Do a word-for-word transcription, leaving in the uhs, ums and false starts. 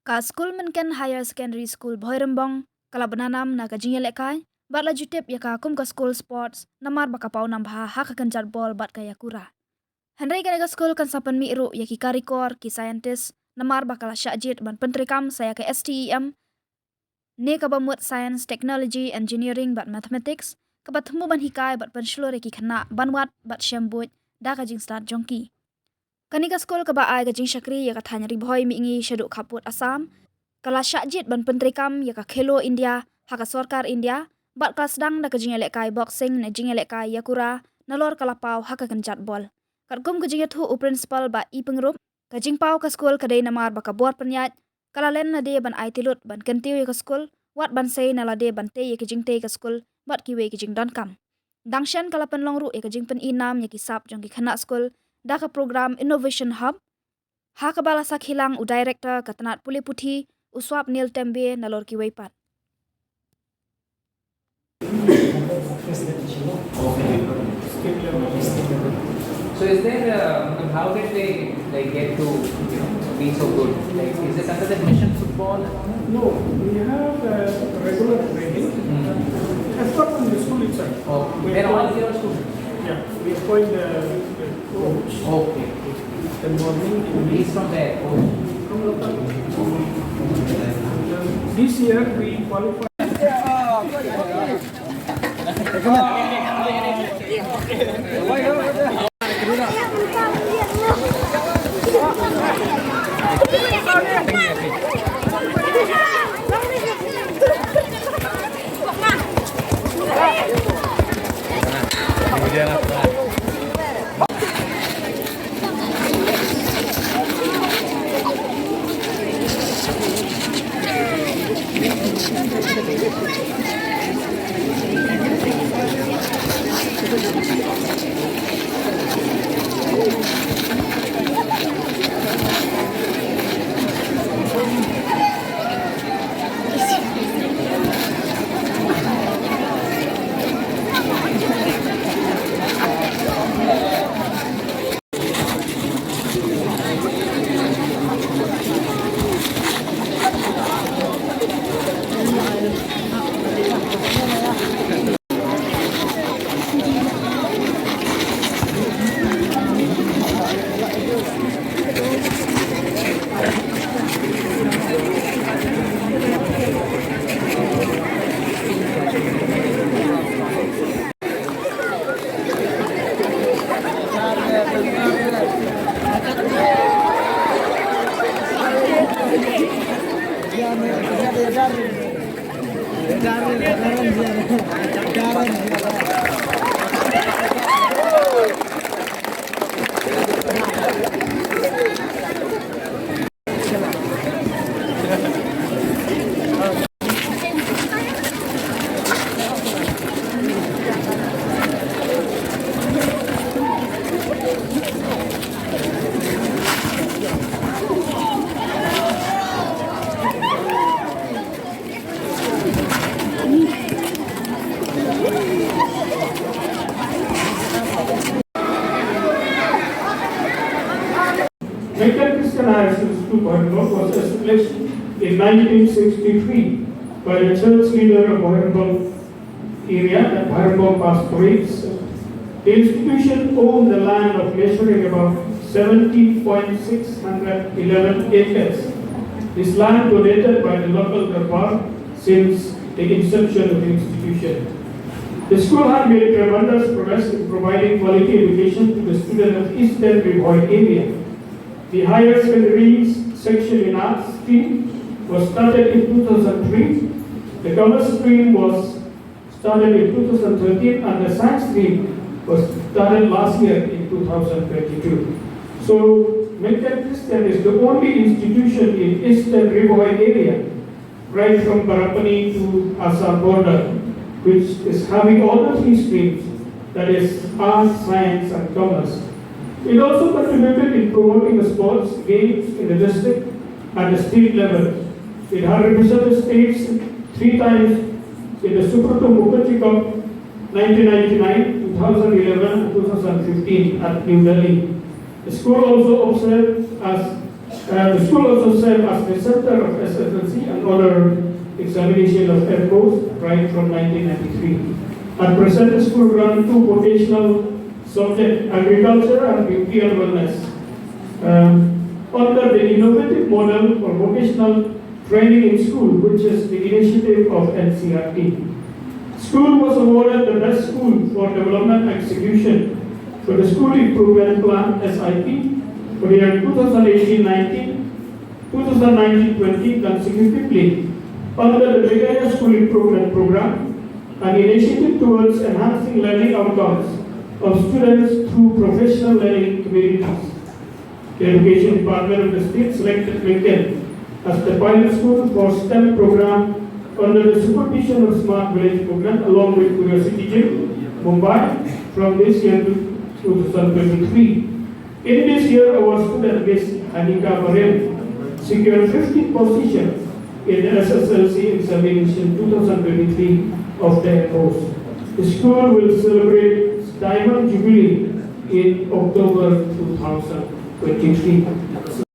Ka School Mynken Higher Secondary School Bhoirymbong ka la bna nam na ka jingïalehkai bad la ju tip ïa ka kum ka school sports namar ba ka paw nam bha ha ka kynjat bol bad ka ïakura. Hynrei kane ka school kan sa pynmih ruh ïa ki karikor, ki scientist namar ba ka la shah jied ban pyntreikam sa ïa ka STEM ne kaba mut Science, Technology, Engineering bad Mathematics, kaba thmu ban hikai bad pynshlur ïa ki khynnah ban wad bad shem buit da ka jingstad jong ki. Kane ka skul kaba ai ka jingshakri ïa ka thaiñ Ri Bhoi Mihngi shaduh khappud Assam ka la shah jied ban pyntreikam ïa ka Khelo India ha ka sorkar India bad ka la sdang da ka jingïalehkai boxing ne jingïalehkai ïakura nalor ka la paw ha ka kynjat bol. Katkum ka jingïathuh u principal Bah E Pyngrope, ka jingpaw ka skul ka dei namar ba ka bor pynïaid ka la len lade ban aiti lut ban kyntiew ïa ka skul, wat ban sei na lade ban tei ïa ka jingtei ka skul bad kiwei ki jingdonkam. Dang shen ka la pynlong ruh ïa ka jingpyni nam ïa ki sap jong ki khynnah skul da ka program Innovation Hub, ha kaba la sakhi lang u director ka tnat pule puthi, u Swapnil Tembe, nalor kiwei pat. So is there, uh, how did they, like, get to, you know, be so good? Like, is it under the mission football? No, we have, uh, regular training. As per from the school itself. Oh, we they're all appoint, here too? Yeah, we appoint the, the coach. Okay. The morning, evening. He's from there. Oh. From local. This year we qualify. Mekong Christian Higher Secondary School Bhoirymbong was established in nineteen sixty-three by the church leader of Bhoirymbong area at Bhoirymbong Pastorate. The institution owned the land of measuring about seventeen point six hundred eleven acres. This land donated by the local Darbar since the inception of the institution. The school had made tremendous progress in providing quality education to the students of Eastern Ri Bhoi area. The higher secondary section in arts stream was started in two thousand three. The commerce stream was started in two thousand thirteen, and the science stream was started last year in two thousand twenty-two. So, Mekong Christian is the only institution in Eastern Ri Bhoi area, right from Barapani to Assam border, which is having all the three streams, that is arts, science, and commerce. It also contributed in promoting the sports games in the district at the state level. It had represented states three times in the Subrata Mukherjee Cup, nineteen ninety-nine, two thousand eleven, and two thousand fifteen at New Delhi. The school also observed as Uh, the school also served as the center of S S L C and other examination of M Bos right from nineteen ninety-three. At present, the school run two vocational subjects, agriculture and beauty and wellness. Um, under the innovative model for vocational training in school, which is the initiative of N C R T. School was awarded the best school for development execution for the school improvement plan, S I P, for the year two thousand eighteen nineteen, two thousand nineteen twenty consecutively under the Meghalaya School Improvement Program, an initiative towards enhancing learning outcomes of students through professional learning communities. The Education Department of the state selected Lincoln as the pilot school for STEM program under the supervision of Smart Village Movement along with Curiosity Gym, Mumbai, from this year to two thousand twenty-three. In this year, our student Miss Hanika Varel secured fifth position in the S S L C examination two thousand twenty-three of the post. The school will celebrate Diamond Jubilee in October two thousand twenty-three.